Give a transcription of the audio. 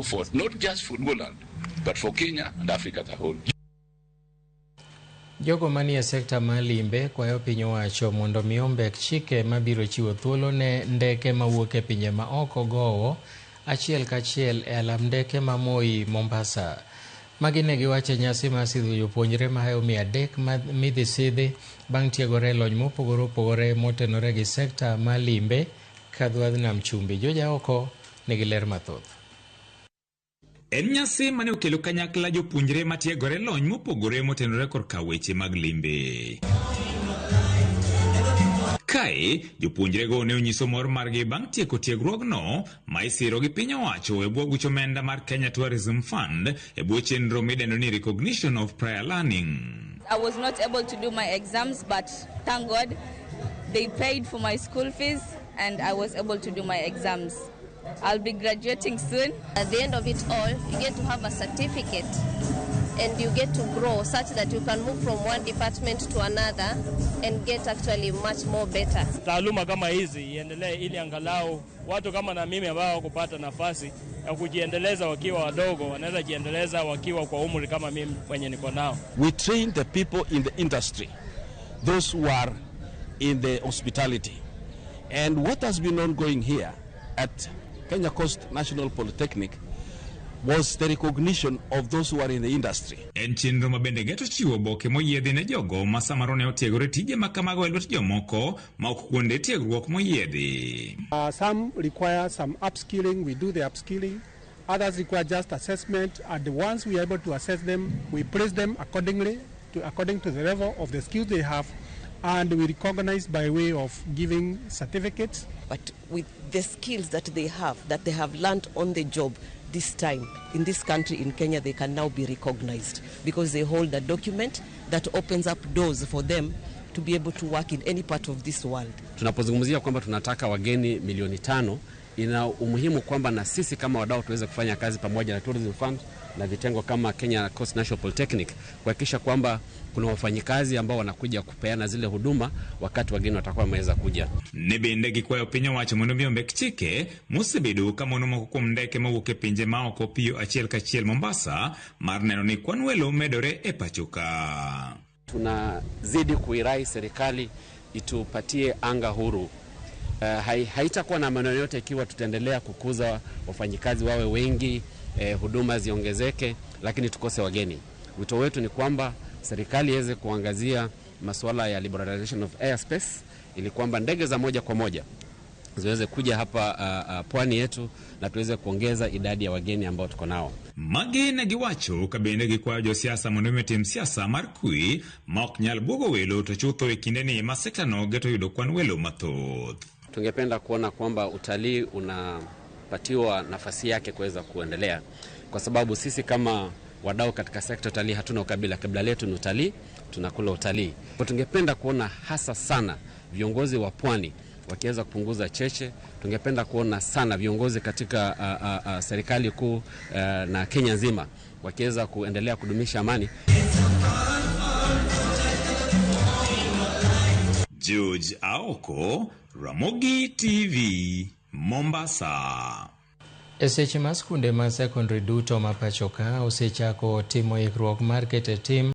forefront, not just for Luoland, but for Kenya and Africa as a whole. Jogo manie sekta mar limbe kwayo piny owacho mondo mi ombek chike mabiro chiwo thuolo ne ndeke mawuok e pinje ma oko gowo achiel kachiel e alap ndeke ma Moi Mombasa. Magi ne giwacho e nyasi mar sidho jopuonjre mahewo 300 midhi sidhi bang' tiegore e lony mopogore opogore motenore gi sekta mar limbe kadhwadh nam chumbi. Joja oko nigi ler mathoth. En nyasi mane okelo kanyakla jopuonjre matiegore lony mopogore motenore korka weche mag limbe. Kae, jopuonjrego ne onyiso mor margi bang' tieko tiegruogno ma isiro gi piny owacho e bwo guch omenda mar Kenya Tourism Fund e bwo chenro midendo ni Recognition of Prior Learning. I was not able to do my exams, but thank God they paid for my school fees and I was able to do my exams. I'll be graduating soon. At the end of it all, you get to have a certificate and you get to grow such that you can move from one department to another and get actually much more better. Taaluma kama hizi iendelee ili angalau watu kama na mimi ambao hawakupata nafasi ya kujiendeleza wakiwa wadogo wanaweza jiendeleza wakiwa kwa umri kama mimi mwenye niko nao. We train the people in the industry, those who are in the hospitality. And what has been ongoing here at Kenya Coast National Polytechnic was the recognition of those who are in the industry. En chenro ma bende geto chiwo oboke moyiedhi ne jogo ma samoro ne otiegore tije ma kamago e lwet jomoko ma ok kuonde tiegruok moyiedhi. Some require some upskilling, we do the upskilling. Others require just assessment, and the ones we are able to assess them, we place them according to the level of the skills they have, and we recognize by way of giving certificates. But with the skills that they have, that they have learned on the job this time, in this country, in Kenya, they can now be recognized because they hold a document that opens up doors for them to be able to work in any part of this world. Tunapozungumzia kwamba tunataka wageni milioni 5, ina umuhimu kwamba na sisi kama wadau tuweze kufanya kazi pamoja na Tourism Fund na vitengo kama Kenya Coast National Polytechnic kuhakikisha kwamba kuna wafanyikazi ambao wanakuja kupeana zile huduma wakati wageni watakuwa wameweza kuja. Ne bende gikwayo piny owacho mondo mi ombek chike mosebedo ka mono moko kuom ndeke mawuok e pinje maoko piyo achiel kachiel Mombasa mar neno ni kwan welo medore e pacho ka. Tunazidi kuirai serikali itupatie anga huru. Haitakuwa na maneno yote ikiwa tutaendelea kukuza wafanyikazi wawe wengi, huduma ziongezeke, lakini tukose wageni. Wito wetu ni kwamba serikali iweze kuangazia masuala ya liberalization of airspace ili kwamba ndege za moja kwa moja ziweze kuja hapa pwani yetu na tuweze kuongeza idadi ya wageni ambao tuko nao. Magi ne giwacho ka bende gikwayo josiasa mondo mi otim siasa mar kwe ma ok nyal buogo welo to chutho e kindeni ma sekta no geto yudo kwan welo mathoth. Tungependa kuona kwamba utalii unapatiwa nafasi yake kuweza kuendelea, kwa sababu sisi kama wadau katika sekta utalii hatuna ukabila. Kabila letu ni utalii, tunakula utalii. Kwa tungependa kuona hasa sana viongozi wa pwani wakiweza kupunguza cheche. Tungependa kuona sana viongozi katika serikali kuu na Kenya nzima wakiweza kuendelea kudumisha amani. George Aoko, Ramogi TV, Mombasa. E seche ma skunde ma sekondari duto ma pacho ka osechako timo ikruok mar keto e tim